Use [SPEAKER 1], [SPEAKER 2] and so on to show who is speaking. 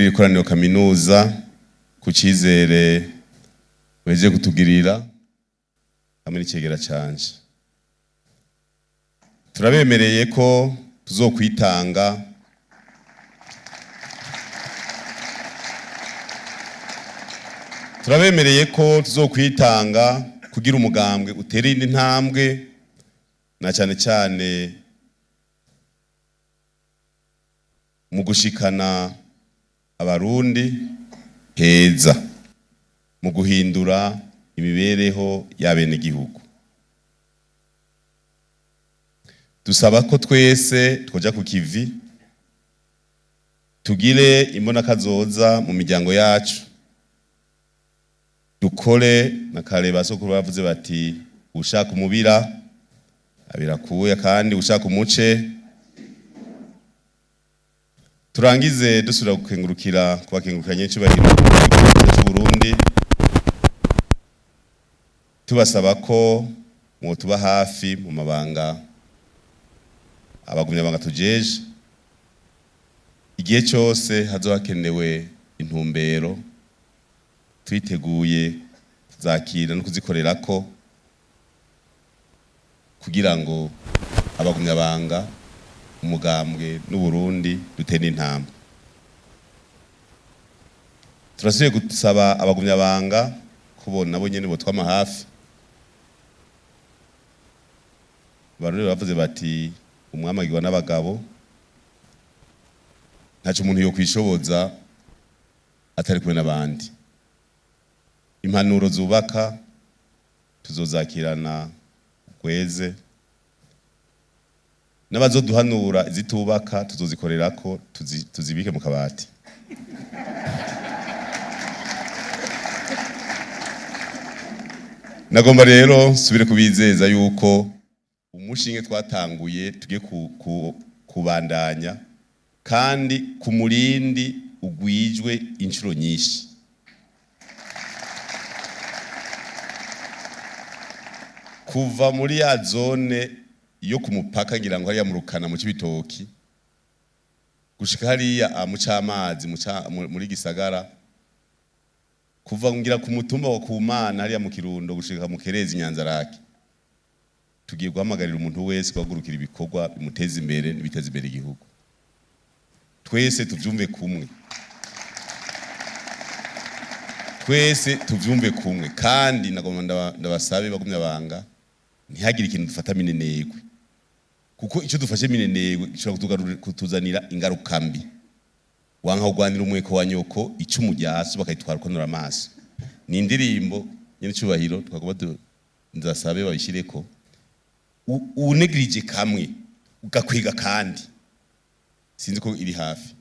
[SPEAKER 1] Muri iri koraniro kaminuza, ku cyizere muhejeje kutugirira hamwe n'icegera canje, turabemereye ko tuzokwitanga turabemereye ko tuzokwitanga kugira umugambwe utere indi ntambwe, na cyane cyane mu gushikana Abarundi heza, mu guhindura imibereho y'abenegihugu. Dusaba ko twese twoja ku kivi, tugire imbonakazoza mu miryango yacu, dukore na kare. Basokuru bavuze bati: "Ushaka umubira abirakuya, kandi ushaka umuce." Turangize dusubira gukengurukira, kubakengurukira nyencubahiro cy'u Burundi, tubasaba ko mwotuba hafi mu mabanga abagumyabanga tujeje. Igihe cyose hazoba hakenewe intumbero, twiteguye kuzakira no kuzikorerako kugira ngo abagumyabanga, umugambwe n'Uburundi dutere intambwe. Turasubiye gusaba abagumyabanga ko nabo nyene botwama hafi. Abarundi bavuze bati: "Umwami agirwa n'abagabo." Ntaco umuntu yokwishoboza atari kumwe n'abandi. Impanuro zubaka tuzozakirana gweze, n'abazoduhanura izitubaka tuzozikorerako, tuzibike mu kabati. Nagomba rero nsubire kubizeza yuko umushinge twatanguye tugiye kubandanya, kandi ku murindi ugwijwe inshuro nyinshi. Kuva muri ya zone yo ku mupaka, ngira ngo hariya mu Rukana, mu Cibitoki, gushika hariya mu Camazi, muri Gisagara, kuva ngira ku mutumba wa Kumana hariya mu Kirundo gushika mu Kerezi, Nyanzarake, tugiye guhamagarira umuntu wese guhagurukira ibikorwa bimuteza imbere n'ibiteza imbere igihugu. Twese tuvyumve kumwe, twese tuvyumve kumwe. Kandi nagomba ndabasabe, bagumyabanga, ntihagire ikintu dufata minenegwe, kuko icyo dufashe minenegwe gishobora kutuzanira ingaruka mbi. Wanka kugwanira umweko wa nyoko, icumu rya so bakayitwara ukonora amaso. Ni indirimbo nyene icubahiro twagomba nzasabe babishireko. Unegirije kamwe ugakwiga, kandi sinzi ko iri hafi.